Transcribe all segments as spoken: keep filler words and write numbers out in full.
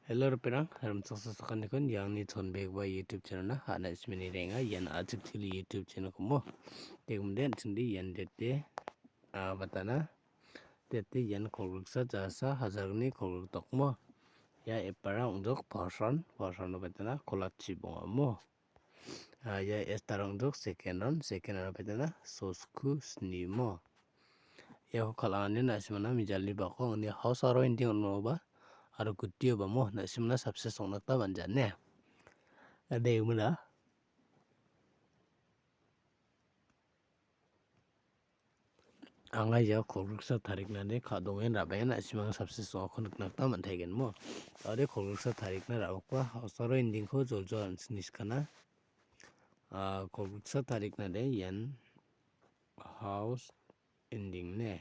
Hello, ripengrang, rimchaksoa sakantikon, iangni chonbegipa YouTube channel-na, ana ismini renga, ian achiktili YouTube channel komo. Tegumde, an·chingde, ian date, ah, batana, date ian kolgriksa jasa, hajargni kolgrik dokmo. Ia epara ong·jok, Pawson, Pawson-o batana, kolachi bongamo. Ah, ia S-tara ong·jok, second round, second round-o batana, sosku snimo. Iako kal·angani na·simana mijalni bako angni house aro ending on·oba aro gutioba mo na·simana success ong·na gita man·ja ine. Ade muna. Anga ia kolgriksa tariknade ka·dongen ra·baenga na·simang success ong·ako nikna gita man·taigen mo. Ade kolgriksa tarikna ra·bakba house aro ending-ko joljol an·ching niskana. Ah, kolgriksa tariknade ian house ending ne.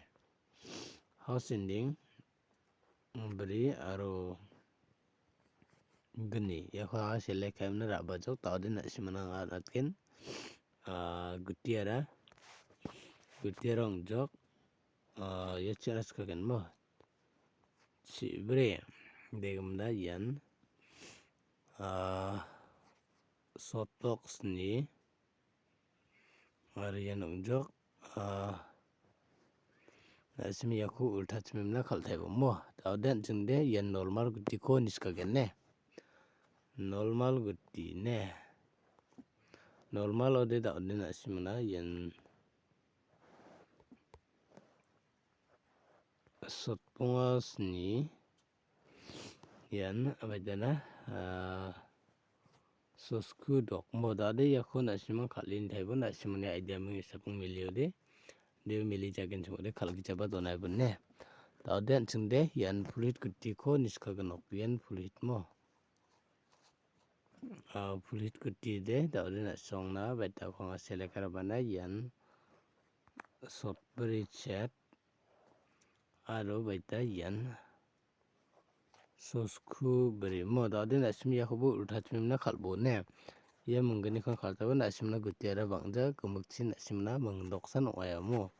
House ending, mm, bri aro gni. Iako anga select ka·emna ra·bajok, ta·ode na·simana anga on·atgen. Ah, gutiara, gutiara ong·jok. Ah, ia chera sikagenmo. Chibri, degimda ian. Ah, sotbox ni. Aro ian ong·jok, ah, na·sim iako ulta chimimna kal·taibo mo. Ta·ode an·chingde ian normal gutiko niskagene. Normal guti ne. Normal ode ta·ode na·simna ian sotbonga sni. Ian abaidana, ah, sosku dokmo dade iako na·simang kal·e nitaibo na·simangni idea ming hisapon miliode. Deo mili jagen chongode kal·gijaba donaibo ne. Dade an·chingde ian pulit gutiko niskagenok. Ian pulit mo. Ah, pulit gutide dade na·songna baitako anga select ka·rabana ian sotbri chet aro baita ian sosku brimo dade na·sim iakobo ulta chimimna kal·bo ne. Ia mingginikon kal·taba na·simna gutiara bang·ja gimikchi na·simna mingdoksan ong·aia mo.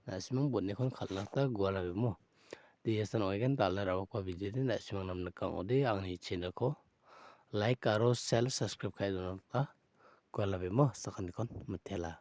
Na·simang bon·ekon kal·na gita gualabemo. De iasan ong·aigen dal·na ra·bakba bijedi na·simang namnikangode angni channel-ko like aro share, subscribe ka·e dona gita gualabemo sakantikon mitela.